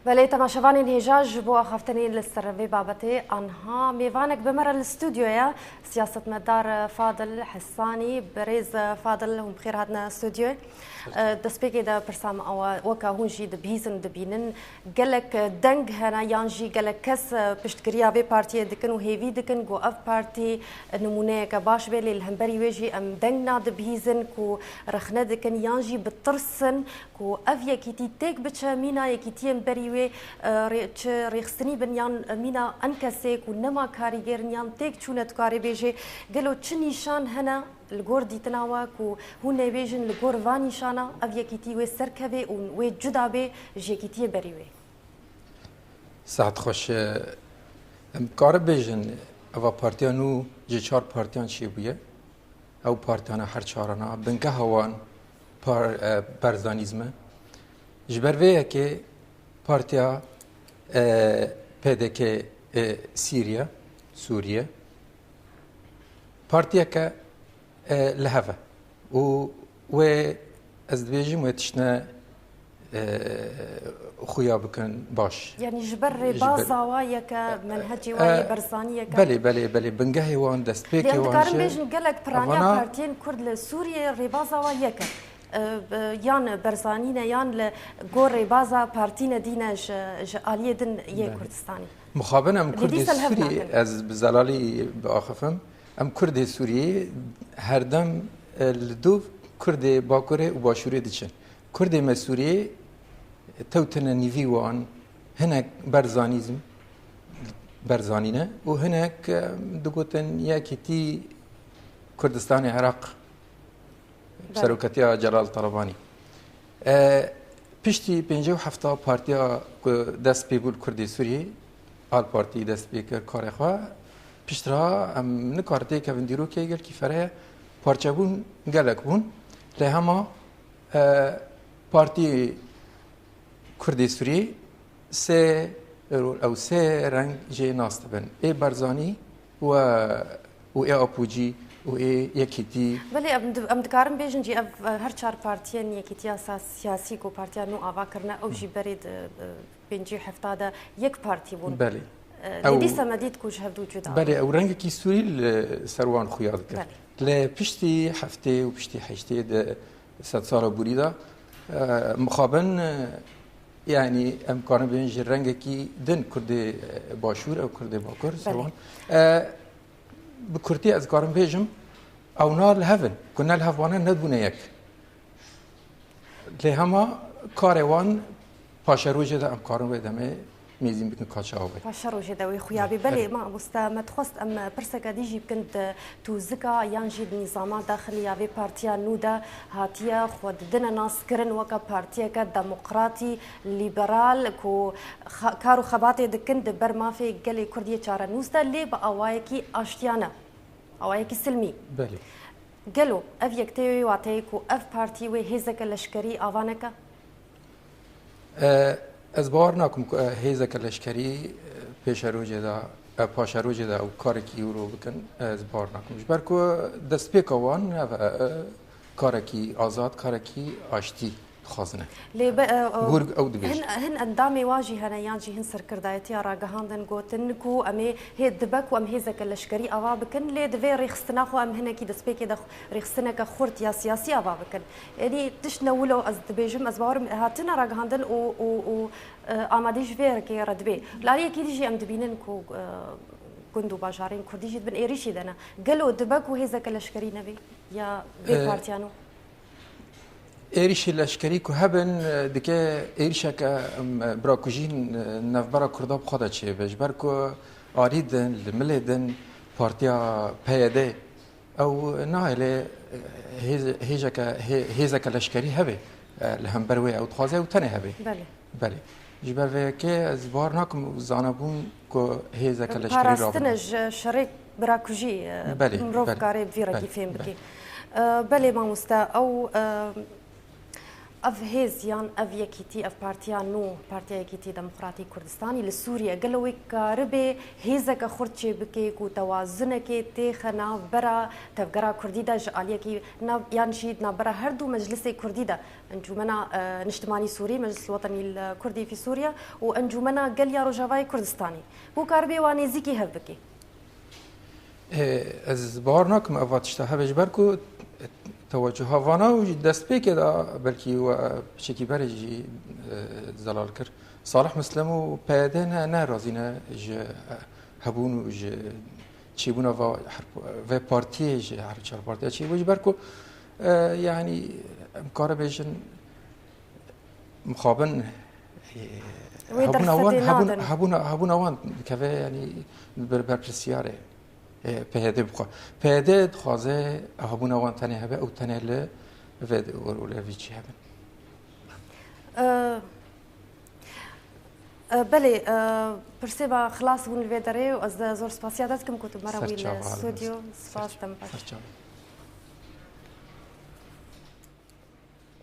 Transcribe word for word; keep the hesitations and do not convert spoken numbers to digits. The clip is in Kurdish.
Belê, temaşevanên hêja, ji bo axaftinê li ser vê babetê, anha mêvanek bi me re li stûdyoya siyasetmedar Fadil Hesanî. Birêz Fadil, hûn bi xêr hatine stûdyoyê. Destpêkê de pirsa me ew e, weke hûn jî dibihîzin, dibînin, gelek deng hene yan jî gelek kes piştgiriya vê partiyê dikin û hêvî dikin ku ev partî nimûneyeke baş be, lê li hemberî wê jî em deng nadibihîzin ku rexne dikin yan jî bi tirs in ku ev yekîtî têk biçe, mîna yekîtiyên berî wê, e, rê-, çi rêxistinî bin yan mîna enkesê ku nema karîger in yan têk çûne, tu karê bêjê, gelo çi nîşan hene li gor dîtina we ku hûn ê bêjin li gor va nîşana ev yekîtî wê serkeve û wê cuda bê ji yekîtiyê berî wê? Saet xweş. Em dikarin bêjin, eva partiya nû ji çar partiyan çêbûye. Ew partiyana her çarana, bingeha wan par-, e, berzanîzm e. Ji ber vê yekê partiya, e, P D K, e, Sîriye, Sûriye, partiyeke, e, li hev e. Û wê, ez dibêjim, wê tiştine, e, xuya bikin baş. Yanî ji ber Ji ber rêbaza wa yeke, menhecê wa yê, e, berzanî yeke? Belê, belê, belê. Bingehê wan, destpêkê Lê em wan dikarin jî bêjin gelek piraniya evana partiyên Kurd li Sûriyê rêbaza wa yek e. E, e, yan berzanî ne, yan li gor rêbaza partî ne dî ne ji, ji aliyê din yê Belê. Kurdistanê. Mixabin em Lê Kurdê dîsa li hev Sûriyê, nakin. Ez bi zelalî biaxifim, em Kurdê Sûriyê herdem, e, li dûv Kurdê Bakurê û Başûrê diçin. Kurdê me Sûriyê, e, tewtine nîvî wan, hinek berzanîzm, berzanî ne û hinek, e, digotin yekîtî Kurdistanê Iraq. Belê. Seroketiya Celal Talebanî. E, piştî pêncî û hefta partiya ku dest pê bû li Kurdê Sûriyê, Al Partî dest pê kir karê xwe. Piştre em nikarin têkevin dîrokê gelkî fereh e. Parçebûn gelek bûn. Lê hema, e, Partî Kurdê Sûriyê sê rol, ew sê reng jê nas dibin. Ê Barzanî we û ê Apûcî û ê Yekîtî. Belê, em di-, em dikarin bêjin jî ev, e, her çar partiyên Yekîtiya sa-, Siyasî ku partiya nû ava kirine, ew jî berê di, e, pêncî û hefta de yek partî bûn. Belê. E, Ew lê dîsa me dît ku ji hevdû cuda Belê, bûn. Ew rengekî sûrî li ser wan xuya dike. Belê. Lê piştî heftê û piştî heştê di sedsala borî de, e, mixabin, e, yanî em karin bêjin ji rengekî din Kurdê, e, Başûr ew Kurdê Bakur ser Belê. Wan. E, bi kurtî ez karim bêjim, ew na li hev in, ku ne li hev wan in, nedibûne yek. Lê hema karê wan paşerojê de em karin wê demê mêzîn bikin ka çawa be. Paşerojê de wê xuya bê. Belê, Belê. Mamoste, me dixwest em pirseke dî jî bikin, di tûzika yan jî di nîzama daxilî ya vê partiya nû de hatiye xwe didine naskirin weke partiyeke demokratî, lîberal ku xa-, kar û xebatê dikin di ber mafê gelê Kurd yê çarenûs de, lê bi awayekî aştiyane, awayekî silmî. Belê. Gelo ev yek tê wê wateyê ku ev partî wê hêzeke leşkerî ava neke? E, ez bawer nakim ku, e, hêzeke leşkerî, e, pêşerojê de, e, paşerojê de ew karekî wilo bikin, e, ez bawer nakim. Ji ber ku destpêka wan ev e, e, karekî azad, karekî aştî dixwazine. Lê be, e, e, Gor ew dibêje. Hin, hin endamê wa jî hene yan jî hin serkirdayetiya ragihandin gotin ku em ê hê dibe ku em hêzeke leşkerî ava bikin, lê divê rêxistina xwe em hinekî destpêkê de rêxistineke xurt ya siyasî ava bikin. Yanî tişt ne wilo ez dibêjim, ez bawerim hatine ragihandin û, û, û, e, amadî ji vê yekê re dibe. Li aliyekî dî jî em dibînin ku, e, gund û bajarên Kurdî jî di bin êrîşî de ne. Gelo dibe ku hêzeke leşkerî nebe ya vê E, partiya nû? Êrîşê leşkerî ku hebin, e, dike êrîşeke, em, e, birakujî, e, navbera Kurda bi xwe de çêbe. Ji ber ku alî din, li milê din partiya P Y D ew nahêle, e, hêz-, hêjeke, hê-, hêzeke leşkerî hebe, e, li hember wê ew dixwaze ew tenê hebe. Belê. Belê. Ji ber vê yekê ez bawer nakim û zanebûn ku hêzeke leşkerî Parastine rabin. Ji şerê birakujî, e, Belê, mirov belê, karê bi vî rengî belê, fêm belê. Bike. E, belê mamoste, ew, e, Ev hêz yan ev yekîtî, ev partiya nû, Partiya Yekîtî Demokratî Kurdistanî li Sûriye, gelo wê karibe hêzeke xurt çêbike ku tewazunekê têxe navbera tevgera Kurdî de ji aliyekî nav, yan jî di navbera her du meclisê Kurdî de, Encûmena, e, Niştimanî Sûrî, Meclis Wetenî li Kurdî fî Sûriye û Encûmena Gel ya Rojavayê Kurdistanî, ku karibe wan nêzîkî hev bike? Ê, ez bawer nakim eva tişta hebe, ji ber ku tewecuha vana û jî destpêkê de belkî we piçekî berê jî, e, zelal kir. Salih Muslim û P Y D ne, ne razî ne ji hebûn û ji çêbûna va her, vê partiyê ji her çar partiya çêbû, ji ber ku, e, yanî em kare bêjin mixabin, e, Wê hebûna wan, derfetê hebûn, nadin. Hebûna, hebûna wan dikeve, yanî ber, berpirsiyarê, e, P Y D bixwe. P Y D dixwaze hebûna wan tenê hebe û tenê li vê de û, û li vî çî hebin. E, e, belê, e, pirsê me xilas bûn li vê derê û ez de zor spasiya te dikim ku tu me re Ser wî li çava, stûdyo. ser Spas, çava, dem baş. Ser çava.